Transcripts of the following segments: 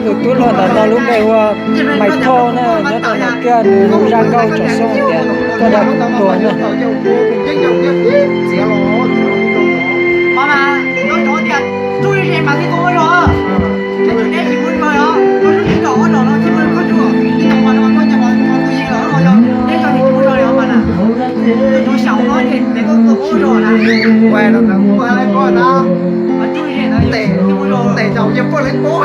Tus tub hluas ntawm no lub npe hu ua Maiv Thoj na, nyob rau ntawm kiag nws zaj nkauj tsom xyoo tias koj dag kuv tuag na. Tes zaum ces puag leej pob.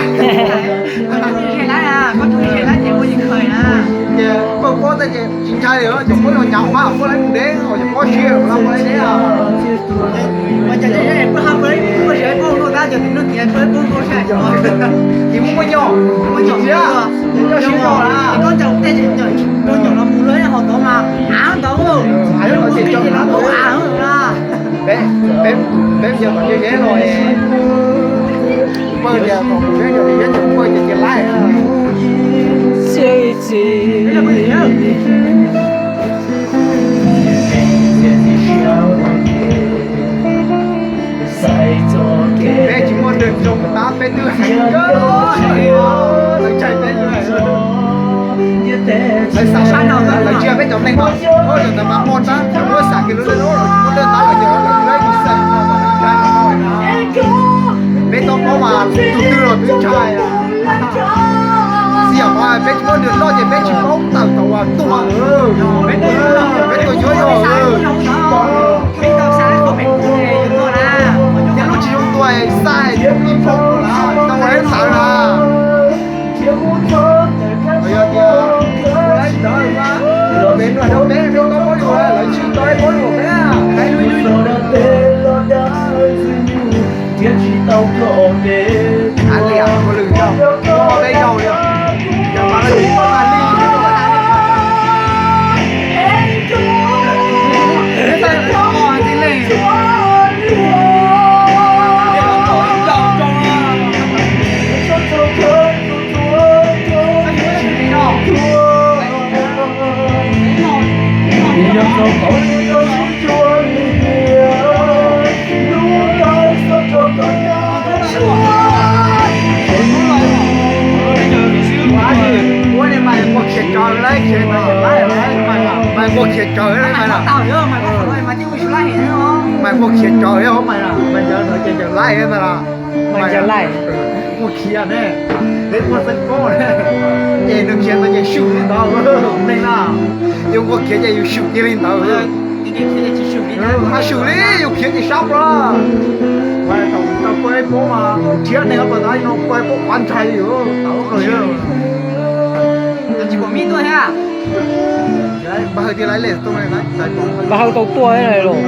Ces pawg pob tej ces tsis ntshai li, cov pob no nyav mas puag leej mus deb, cov pob siab los puag leej deb. Ces muaj muaj nyom, muaj nyom thiab, coj sib nrauj na. Peb, peb, peb yog tom ncej zeb los, pawg tias tom ncej zeb, pawg tias cia laib. Peb tsis muaj nws zoo tab peb twb hais kawg, lawv ntshai peb, lawv xav sab no, lawv tsis yog peb cov neeg no, ntawd mas muaj tab, lawv muab xam kiag lub neej lub los tsis muaj dej tab lawv ces lawv tsis laib tus xeem no mas lawv ntshai no. Peb tau paub mas tus twg los twb ntshai. Txij yam qhov peb tsis muaj nws noj ces peb tsis paub tawm tau ua tuag. Peb tuaj yuav yog ces lub tsis zoo tuag xav ib phob tau ua ib tawv na. Yog tias peb nua rau peb, peb tau paub yus lawv tsis tau paub yus peb. Av liam ua lwm yog peb yau li, yog mas lawv tsis tau tas li. Mas nquag khiav tsawv li mas, mas nquag khiav tsawv li mas, mas yawg no ces yawg laij ntag las. Mas yawg laij, nquag khiav ne, peb muaj xeeb pob ne, ces nws khiav ntawd ces swm li ntawd neeg na. Yus nquag khiav ces yus swm kiag li ntawd. Mas swm li yus khiav ces sab plab. Mas thaum tau pawg pob mas nrhiav neeg pas tas no pawg pob qab ntshai li yus tas lub qhov yawg. Npawg Hawj tau tuaj los?